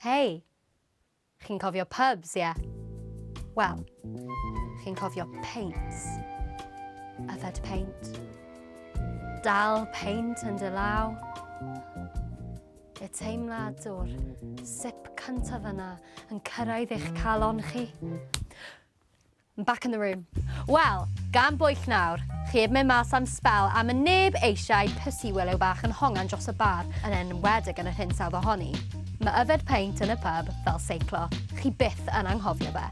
Hei, chi'n cofio pubs, ie? Wel, chi'n cofio peints. Yfed peint. Dal peint yn dy law. Y teimlad o'r sip cyntaf yna yn cyrraedd eich calon chi. I'm back in the room. Wel, gan bwyll nawr, chi heb mynd mas am sbel a ma neb eisiau pussy willow bach yn hongan dros y bar, yn enwedig yn yr hinsawdd ohoni. Mae yfed peint yn y pub fel seiclo, chi byth yn anghofio fe.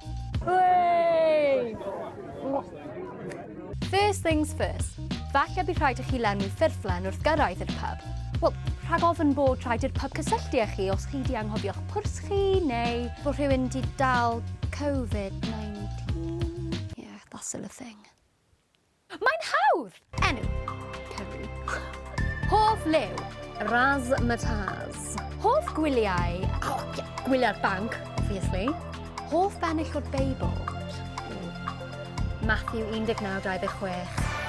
Wei! First things first, falle bydd rhaid i chi lenwi ffurflen wrth gyrraedd i'r pub. Wel, rhag ofn bod rhaid i'r pub cysylltu â chi os chi 'di anghofio'ch pwrs chi neu bod rhywun 'di dal Covid-19. Yeah, that's still a thing. Mae'n hawdd! Enw, Cymru. Hoff liw, Razzmatazz. Hoff gwyliau, oh, yeah, gwyliau'r banc, obviously. Hoff bennill o'r Beibl. Matthew 19:26,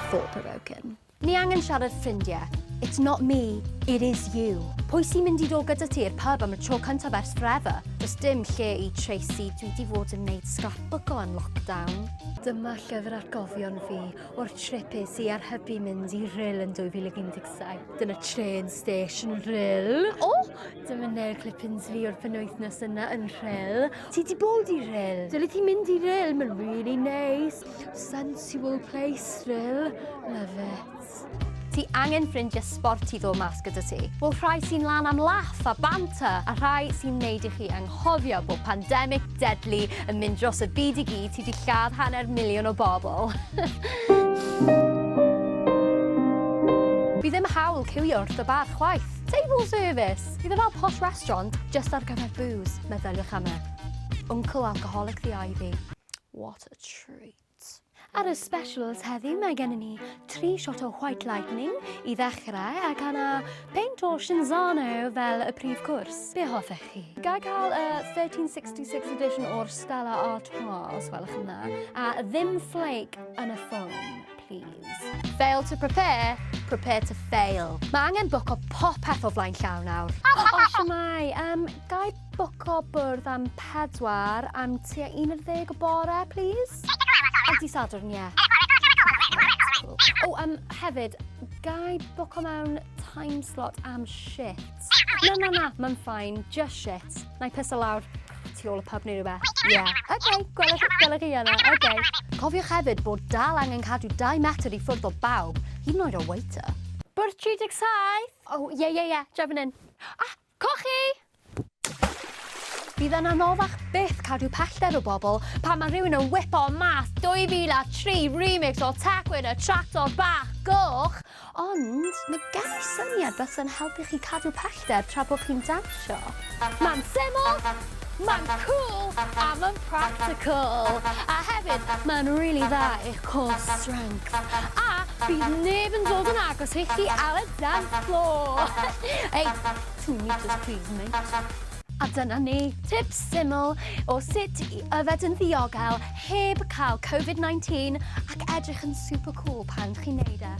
thought-provoking. Ni angen siarad ffrindiau. It's not me, it is you. Pwy sy'n mynd i ddod gyda ti i'r pub am y tro cyntaf ers forever? Does dim lle i Tracy, dwi di fod yn neud scrapbook o yn lockdown. Dyma llyfr atgofion fi o'r trip es i ar hybu mynd i Rhyl yn 2017. Dyna train station Rhyl. O! Dyma nail clippings fi o'r penwythnos yna yn Rhyl. Ti di bod i Rhyl? Dyle ti mynd i Rhyl, mae'n really nice. Sensual place, Rhyl. Love it. Ti angen ffrindiau sbort i ddod mas gyda ti. Wel, rhai sy'n lan am laff a banter, a rhai sy'n neud i chi anghofio bod pandemic deadly yn mynd dros y byd i gyd sy 'di lladd hanner miliwn o bobl. Fi ddim hawl ciwio wrth y bar chwaith. Table service! Bydd e fel posh restaurant, just ar gyfer booze. Meddyliwch am e. Uncle Alcoholic the Ivy. What a treat. Ar y specials heddiw mae gennym ni tri shot o White Lightning i ddechrau ac yna peint o Cinzano fel y prif cwrs. Be hoffech chi? Ga i cael y 1366 edition o'r Stella Artois, os gwelwch yn dda, a ddim flake yn y ffôn, please. Fail to prepare, prepare to fail. Mae angen bwco popeth o flaen llaw nawr. O, shwmae, um, ga i bwco bwrdd am pedwar am tua 11 o bore, please? Ar dydd Sadwrn, ie. O, um, hefyd, ga i bwco mewn time slot am shit? Na, na, na, mae'n fine, just shit. Na i piso lawr tu ôl y pub neu rhywbeth. Ie. Yeah. OK, gwelwch, gwelwch chi yna. OK. Cofiwch hefyd bod dal angen cadw 2 metr i ffwrdd o bawb, hyd yn oed o waiter. Bwrdd 37! O, ie, ie, ie, draw fan hyn. Ah, cochi! Bydd yn anoddach byth cadw pellter o bobl pan mae rhywun yn whipo mas 2003 remix o Tecwyn y Tractor Bach Goch, ond mae gen i syniad bysa'n helpu chi cadw pellter tra bod chi'n dawnsio. Mae'n syml, mae'n cool a mae'n practical. A hefyd, mae'n rili dda i'ch core strength. A bydd neb yn dod yn agos i chi ar y dance floor. Ei, 2 metres please mate. A dyna ni, tips syml o sut i yfed yn ddiogel heb cael Covid-19 ac edrych yn super cool pan chi'n neud e.